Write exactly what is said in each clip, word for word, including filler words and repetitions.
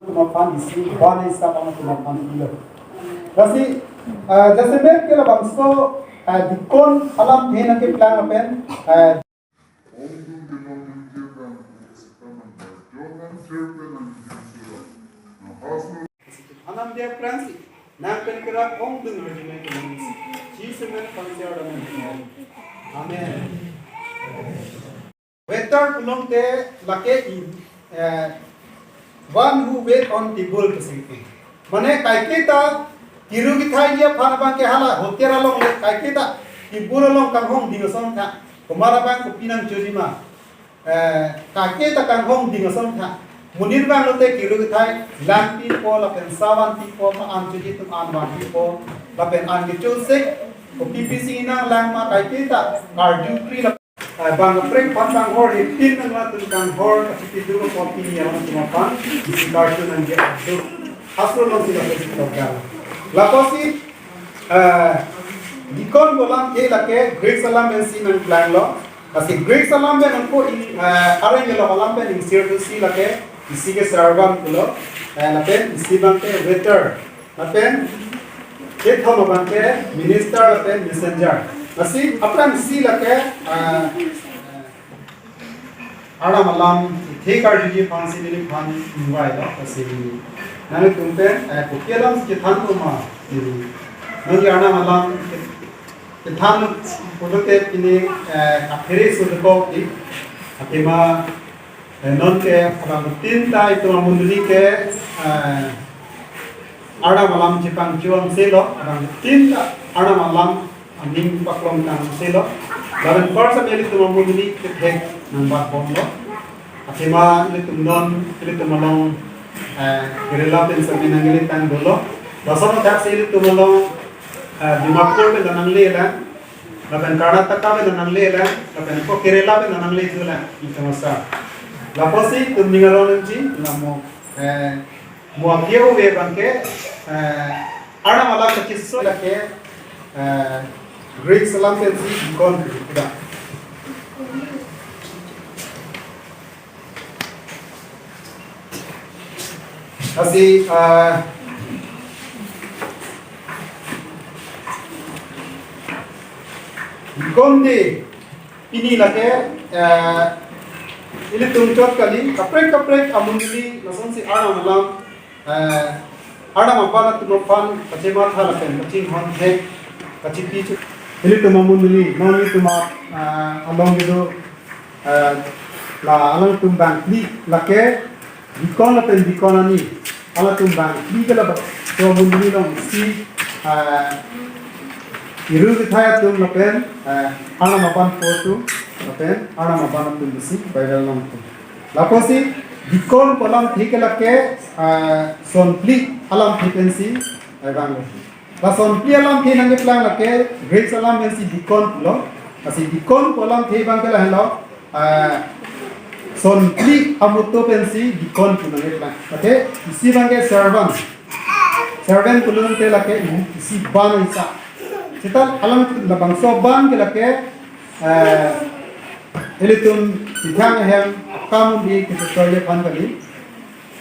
Atum aphan isi, bana isi abang atum aphan ilo. Lasi, eh, jasemet ke labangso, eh, deacon alamthe nangkeplang lapen, eh, Anam dia Francis, nang pen kerap ongdung regiment, Jesus men pansiar damen. Amen. Waiter pulote lake i, eh, one who wait on table to sing. Mane kaiketa kiru kithai dia aphan abang ke hala hotel along le kaiketa table along kanghongding ason tha. Komat abang kopi nangchojima. Eh, kaiketa kanghongding ason tha. Monit abang lote kiru kithai lang pipo lapen savan pipo, ma an choji atum an van pipo lapen an kecho sek kopi pisi nanglang ma kaiketa karju kri la. Eh, bang kaprek aphan kanghor, hepin nang atum kanghor, kachipi dolo kopi ni alam atum aphan, isi karju nangji atum. Asro long sila kosi togal. Lakosi, eh, deacon pu alamthe lake Greeks alam pensi nangplanglo. Lasi Greeks alam pen nangko i, eh, areng lo alam pen ingsir tu si lake, isi ke servant pulo, eh, lapen isi abang ke waiter. Lapen kethom abang ke minister lapen messenger. Lasi aphrangsi lake, ah, Arnam alamthe karjuji aphansi neliphan ingvailo, lasi nanglitum pen, eh, kopi alamsi kethan ma, eh, nangli Arnam alam ke-, kethan pulote pini, eh, aphere sudeko di, athema eh, non ke abangtin ta itum amondoli ke, eh, Arnam alam chepangcho angselo, abangtin ta Arnam alam aning paklongtang angselo. Lapen first of all itum amondoli kethek nangbatbomlo. Athema ilitum non, ilitum along, eh, Kerala pen sami nangkele tang dolo. Lason athak si ilitum along, eh, Dimapur pen ta nangle lang. Lapen Karnataka pen nangle lang, lapen ko Kerala pen nangle thu lang, itum asa. Lapusi itum ning arong nangji, lamo, eh, mo aphi ave abang ke, eh, Arnam alam kachiso lake, eh, Greeks alam pensi deacon kuda. Lasi, ah, deacon di pini lake, ah, ilitum chot kali, kaprek kaprek amondoli, lasonsi Arnam alam, ah, Arnam aban atum aphan kachematha lapen kachinghon thek, kachipi chu. Ilitum amondoli, non ilitum a, ah, along kedo, eh, la alangtum bangphli lake deacon lapen deaconess. Alangtum bangphli ke labangso amondoli alongsi, eh, kiru kithai atum lapen, eh, Arnam aban po atum lapen Arnam aban atum pusi Bible along atum. Lapusi deacon pu alamthe ke lake, eh, sonphli alamthe pensi, eh, vanglo. Lasonphli alamthe nangkeplang lake Greeks alam pensi deacon pulo. Lasi deacon pu alamthe abang ke lahenlo, ah, sonphli amoto pensi deacon pu nangkeplang. Mate isi abang ke servant. Servant pulote lake isi ban isa. Seta alam labangso ban ke lake, eh, ilitum ithang ahem akam di ketoile aphan kali.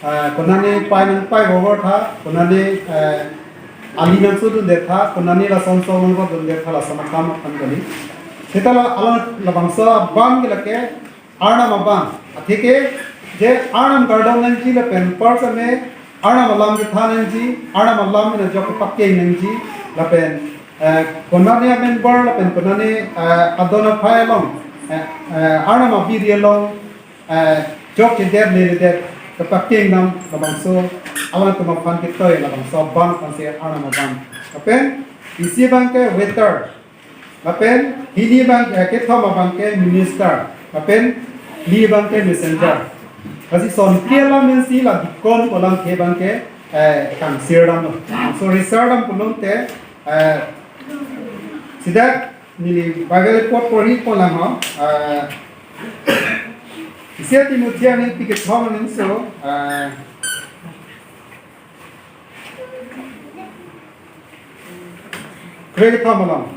Ah, konane pai nangpai bobor tha, konane, eh, ali nangsodunde tha, konane lason son nangvotdunde tha, lason akam aphan kali. Seta la, ala labangso abang ke lake Arnam aban. Atheke je Arnam kardom nangji lapen parsame Arnam alam kethan nangji, Arnam alam mena jok pakeng nangji, lapen, eh, konane amember, lapen konane, eh, adon aphai along, eh, eh, Arnam abiri along, eh, jok kedet le kedet kepakeng nang labangso alangtum aphan ketoi labangso abang aphansi Arnam aban. Lapen isi abang ke waiter. Lapen hini abang, eh, kethom abang ke minister. Lapen phli abang ke messenger. Lasi sonphli alam pensi la deacon pu alamthe abang ke, eh, kangsir damlo. So risar dam pulote, eh, sida neli Bible report porhi polang ho, eh, isi Timothy aningpi kethom aningso, eh, kre kethom along.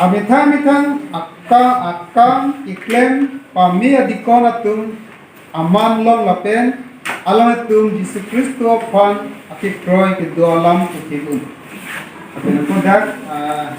Amethang methang aka, akam keklem pame adikon atum aman along lapen Alangtum Jisu Khristo aphan akekroi kedo alam puthot un. Lapen ako dak, ah,